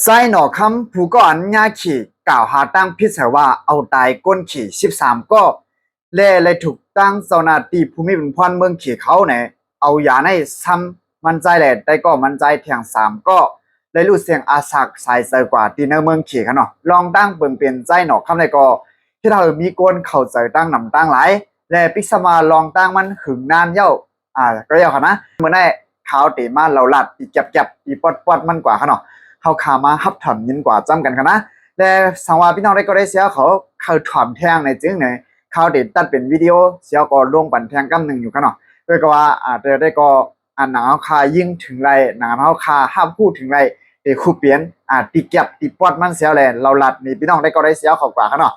ຊາຍໜໍ່ຄຳ ຜູ້ກໍ່ອັນຍາເຂ ກ່າວຫາຕັ້ງຜິດໃສ່ວ່າເອົາຕາຍກົ້ນເຂສິບສາມກໍ ແລະ ໄດ້ຖືກຕັ້ງເຈົ້າໜ້າທີ່ຜູ້ມີບຸນພອນເມືອງເຂເຂົາແນ ເອົາຢາໃນຊຳມັນຈາຍ ແລະ ໄດ້ກໍ່ມັນຈາຍແທງສາມກໍ ໄດ້ຫຼຸດສ່ຽງອາສັກສາຍໃຈກວ່າທີ່ໃນເມືອງເຂເຂົາເນາະ. ລອງຕັ້ງເບິ່ງເປັນຊາຍໜໍ່ຄຳແລ້ວກໍ ເຮັດໃຫ້ມີຄົນເຂົ້າໃຈຕັ້ງນຳຕັ້ງຫຼາຍ ແລະ ປິກຊຳວ່າລອງຕັ້ງມັນຫຶງນານແລ້ວ ອ່າ ກໍແລ້ວຫັ້ນນະ. ມື້ນີ້ຂ້າເຮົາເຕມາເລົ່າລາດຕີແກັບໆ ຕີປອດໆ ມັນກວ່າຫັ້ນເນາະ. ເຮົາຂ້າມາຮັບຖອມຍິນກວ່າຈ້ຳກັນຫັ້ນນະ. ແລະ ສັງວ່າພີ່ນ້ອງໄດ້ກໍໄດ້ເຊຍເຂົາ ເຂົາຖອມແທງໃນຈຶ່ງໃນ ຂ້າເຮົາເຕຕັດເປັນວິດີໂອ ເຊຍກໍລົງປັນແທງກຳໜຶ່ງຢູ່ຫັ້ນເນາະ. ເພາະວ່າ ອ່າ ແຕ່ໄດ້ກໍ ອັນໜັງເຮົາຄ່າຍິງເຖິງໄດ້ ໜັງເຮົາຄ່າຮັບຮູ້ເຖິງໄດ້ ເຕຄູປຽນ ອ່າ ຕີແກັບ ຕີປອດມັນເຊຍແລະ ເລົ່າລາດໃຫ້ພີ່ນ້ອງໄດ້ກໍໄດ້ເຊຍເຂົາກວ່າຫັ້ນເນາະ.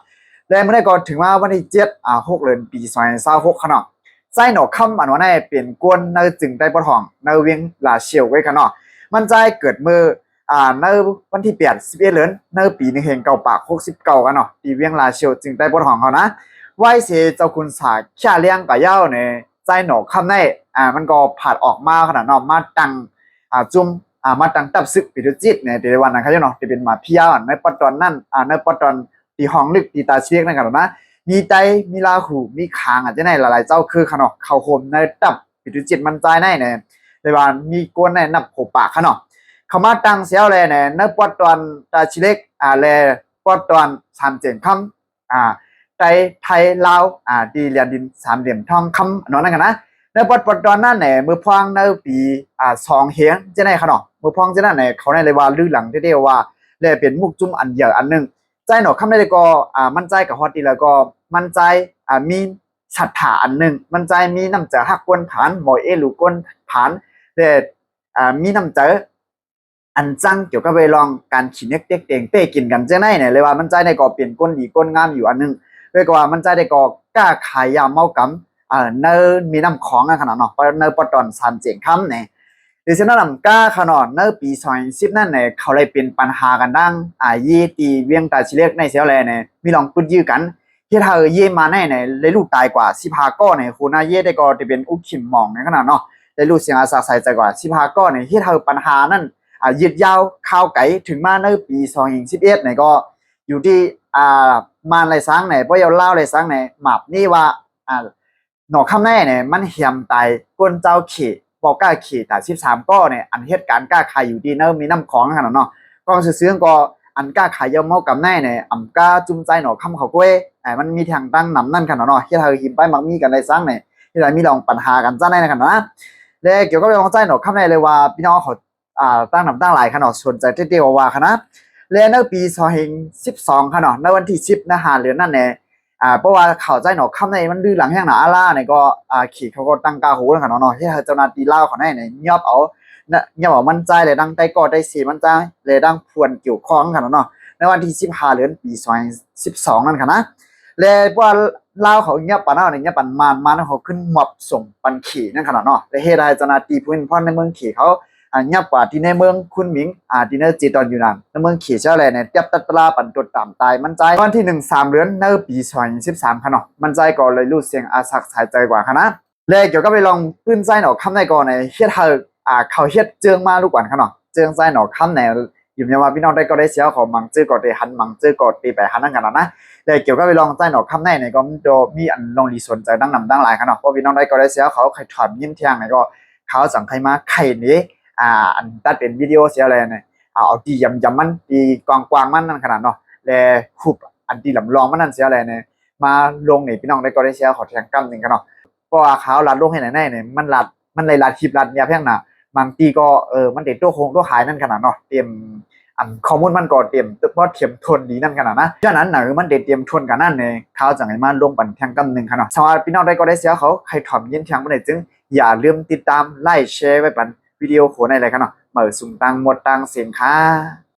ແລະ ມື້ນີ້ກໍເຖິງມາວັນທີເຈັດ ອ່າ ຫົກເດືອນ ປີສອງພັນຊາວຫົກຫັ້ນເນາະ. ຊາຍໜໍ່ຄຳ ອັນວ່ານັ້ນເປັນຄົນໃນຈຶງໃຕ້ປະທ້ອງ ໃນວຽງລາຊຽວເວີຍຫັ້ນເນາະ. ມັນຈາຍເກີດມື້ ອ່າ ໃນວັນທີແປດ ສິບເອັດເດືອນ ໃນປີໜຶ່ງພັນເກົ້າຮ້ອຍຫົກສິບເກົ້າຫັ້ນເນາະ ທີ່ວຽງລາຊຽວ ຈຶງໃຕ້ປະທ້ອງເຮົານະ. ໄວ້ເສເຈົ້າຂຸນສາຂຽວລຽງກະຍາວໃນຊາຍໜໍ່ຄຳໃນ ອ່າ ມັນກໍຜາດອອກມາຂະໜາດເນາະ ມາຕັ້ງ ອ່າ ຈຸ່ມ ອ່າ ມາຕັ້ງຕັບຊຶກປະຍຸດຈິດໃນ ແຕ່ວ່ານັ້ນເຂົາເຈົ້າເນາະ ທີ່ເປັນມາເຟຍໃນປັດຕອນນັ້ນ ອ່າ ໃນປັດຕອນທີ່ຫ້ອງລຶກທີ່ຕາຊິເລັກນັ້ນຫັ້ນນະ. ມີໄຕ ມີລາຫູ ມີຂາງ ອາ ຈັ່ງໃດຫຼາຍໆເຈົ້າຄືຫັ້ນເນາະ ເຂົ້າຮ່ວມໃນຕັບ ປະຍຸດຈິດມັນຈາຍໃນ ເລີຍວ່າມີຄົນໃນນັບຫົວປາກຫັ້ນເນາະ ເຂົ້າມາຕັ້ງແຖວແລໃນ ໃນປອດຕອນຕາຊິເລັກ ອາ ແລະ ປອດຕອນສາມແຈງຄຳ ອາ ໄຕ ໄທ ລາວ ອາ ທີ່ແລນດິນສາມຫຼ່ຽມທອງຄຳ ອັນນັ້ນຫັ້ນນະ. ໃນປອດ ປອດຕອນນັ້ນແຫຼະ ເມື່ອພວງໃນປີ ອາ ສອງເຮງຈັ່ງໃດຂະເນາະ ເມື່ອພວງຈັ່ງນັ້ນແຫຼະ ເຂົາໃນເລີຍວ່າລືຫຼັງເດ້ໆວ່າ ແລະ ເປັນໝູ່ຈຸ້ມອັນໃຫຍ່ອັນໜຶ່ງ ຊາຍໜໍ່ຄຳໃນເລີຍກໍ ອາ ມັນຈາຍກະຮອດທີ່ແລ້ວກໍ ມັນຈາຍ ອາ ມີ ສັດທາອັນໜຶ່ງ ມັນຈາຍມີນ້ຳໃຈຮັກກວນຜານ ໝໍເອລູກວນຜານ ແລະ ອາ ມີນ້ຳໃຈອັນຈັ່ງກ່ຽວກັບໄວ້ລອງການຂີ້ເຫຍື້ອເຕັກເຕັງເຕະກິນກັນຈັ່ງໃດນີ້ ເລີຍວ່າມັນຈາຍໄດ້ກໍເປັນຄົນດີຄົນງາມຢູ່ອັນໜຶ່ງ ເລີຍກໍວ່າມັນຈາຍໄດ້ກໍຄ້າຂາຍຢາເມົາກຳ ເອີ ໃນແມ່ນ້ຳຂອງນັ້ນຂະໜາດເນາະ ໃນປະຕອນສາມແຈງຄຳນີ້. ໂດຍສະນັ້ນນຳກ້າຂະໜາດໃນປີສອງພັນສິບນັ້ນນີ້ ເຂົາໄດ້ເປັນປັນຫາກັນດັ່ງ ອາ ເຢ ທີ່ວຽງຕາຊິເລັກໃນແຖວແລນີ້ ມີລອງປຶດຢື້ກັນ ເຮັດໃຫ້ເຢມາໃນໃນໄດ້ຫຼຸດຕາຍກວ່າສິບຫ້າກໍໃນ ໂຄນາເຢໄດ້ກໍໄດ້ເປັນອຸກຂິມມອງໃນຂະນະເນາະ ໄດ້ຫຼຸດສ່ຽງອາສັກສາຍໃຈກວ່າສິບຫ້າກໍໃນ ເຮັດໃຫ້ປັນຫານັ້ນ ອາ ຍືດຍາວຄາວໄກ ເຖິງມາໃນປີສອງພັນສິບເອັດໃນກໍຢູ່ທີ່ ອາ ມານໄລສັງໃນ ບໍ່ເອົາລາວໄລສັງໃນ ມາບນີ້ວ່າ ອາ ໜໍ່ຄຳໃນໃນ ມັນແຮມຕາຍກົ້ນເຈົ້າເຂ ບໍ່ກ້າເຂຕາຍສິບສາມກໍໃນ ອັນເຮັດການຄ້າຂາຍຢູ່ທີ່ໃນແມ່ນ້ຳຂອງຫັ້ນນະເນາະ ກໍຊື່ໆກໍ ອັນຄ້າຂາຍຢາເມົາກຳໃນໃນ ອຳກ້າຈຸ້ມໃຈໜໍ່ຄຳເຂົາກ້ວຍ ອາ ມັນມີທາງຕັ້ງນຳນັ້ນຂະໜາດເນາະ ເຮັດໃຫ້ຫິມປ້າຍມັກມີກັນໄດ້ສັງໃນ ເຮັດໃຫ້ມີລອງປັນຫາກັນຈັ່ງໃດນະຂະໜາດນະ. ແລະ ກ່ຽວກັບເລື່ອງຂອງໃຈໜໍ່ຄຳໃນເລີຍວ່າ ພີ່ນ້ອງເຂົາ ອາ ຕັ້ງນຳຕັ້ງຫຼາຍຂະໜາດ ສົນໃຈເຕວວ່າຂະໜາດ ແລະ ໃນປີສອງພັນສິບສອງຂະໜາດ ໃນວັນທີສິບ ໃນຫ້າເດືອນນັ້ນແຫຼະ ອາ ເພາະວ່າຂ່າວໃຈໜໍ່ຄຳໃນມັນລືຫຼັງແຮງໜາ ອາລາໃນກໍ ອາ ເຂດເຂົາກໍຕັ້ງກາໂຫນຂະໜາດເນາະ ເຮັດໃຫ້ເຈົ້າໜ້າທີ່ລາວເຂົາໃນຍອບເອົາ ຍອບເອົາມັນຈາຍ ແລະ ດັ່ງໄຕກໍໄຕເສມັນຈາຍ ແລະ ດັ່ງພວນກ່ຽວຂ້ອງຂະໜາດເນາະ ໃນວັນທີສິບຫ້າເດືອນປີສອງພັນສິບສອງນັ້ນຂະໜາດ ແລະ ພວກລາວເຂົາຍອບປານເອົາໃນຍອບປານມານ ມານເຂົາຂຶ້ນມອບສົ່ງປັນເຂນັ້ນຂະໜາດເນາະ ແລະ ເຮັດໃຫ້ເຈົ້າໜ້າທີ່ຜູ້ມີພອນໃນເມືອງເຂເຂົາ ອາ ຍອບກວ່າທີ່ໃນເມືອງຄຸນໝິງ ອາ ທີ່ໃນເຈຕອນຢູ່ນັ້ນ ໃນເມືອງເຂເຈົ້າແລໃນ ຕຽບຕັດຕະລາປັນຕົດຕາມຕາຍມັນຈາຍ ວັນທີໜຶ່ງ ສາມເດືອນ ໃນປີສອງພັນສິບສາມຂະເນາະ ມັນຈາຍກໍເລີຍຫຼຸດສ່ຽງອາສັກສາຍໃຈກວ່າຂະນາດ ແລະ ກ່ຽວກັບໄອ້ລອງປືນໃຈໜໍ່ຄຳໃນກໍໃນ ເຮັດໃຫ້ ອາ ເຂົາເຮັດເຈີງມາລູກກວນຂະເນາະ ເຈີງໃຈໜໍ່ຄຳໃນ ຢູ່ແມ່ນວ່າພີ່ນ້ອງໄດ້ກໍໄດ້ເຊຍເຂົາ ມັງເຈີກໍໄດ້ຫັນ ມັງເຈີກໍໄດ້ໄປຫັນນັ້ນຂະໜາດນະ ແລະ ກ່ຽວກັບໄອ້ລອງໃຈໜໍ່ຄຳໃນນີ້ກໍມັນກໍມີອັນລອງດີສົນໃຈຕັ້ງນຳຕັ້ງຫຼາຍຂະເນາະ ເພາະພີ່ນ້ອງໄດ້ກໍໄດ້ເຊຍເຂົາ ໃຄ່ຖອມຍິນທຽງໃນກໍ ເຂົາຈັ່ງໃຄ່ມາໄຂເນ ອາ ອັນຕັດເປັນວິດີໂອເຊຍແລໃນ ອາ ເອົາທີ່ຢຳໆມັນ ທີ່ກວ້າງໆມັນນັ້ນຂະໜາດເນາະ ແລະ ຮູບອັນທີ່ລຳລອງມັນນັ້ນເຊຍແລໃນ ມາລົງໃນພີ່ນ້ອງໄດ້ກໍໄດ້ເຊຍເຂົາແທງກຳໜຶ່ງຂະເນາະ ເພາະວ່າເຂົາລັດລົງໃຫ້ໃນໃນນີ້ ມັນລັດ ມັນໄດ້ລັດຄລິບລັດແຍບແຮງນະ ບາງທີກໍ ເອີ ມັນໄດ້ຕົວໂຄງຕົວຂາຍນັ້ນຂະໜາດເນາະ ຕຽມ ອັນ ຂໍ້ມູນມັນກໍຕຽມ ບໍ່ຕຽມທົນດີນັ້ນຂະໜາດນະ ສະນັ້ນນະ ມັນໄດ້ຕຽມທົນກັນນັ້ນແນ່ ເຂົາຈັ່ງໃຫ້ມາລົງປັນແທງກຳໜຶ່ງຂະເນາະ ສຳລັບພີ່ນ້ອງໄດ້ກໍໄດ້ເຊຍເຂົາ ໃຄ່ຖອມຍິນທຽງປານໃດຈຶ່ງ ຢ່າລືມຕິດຕາມ ໄລ ແຊ ໄວ້ປັນວິດີໂອໂຄໃນເລີຍຂະເນາະ ມາສູ່ກັນໝົດທັງເສັງຄ່າ.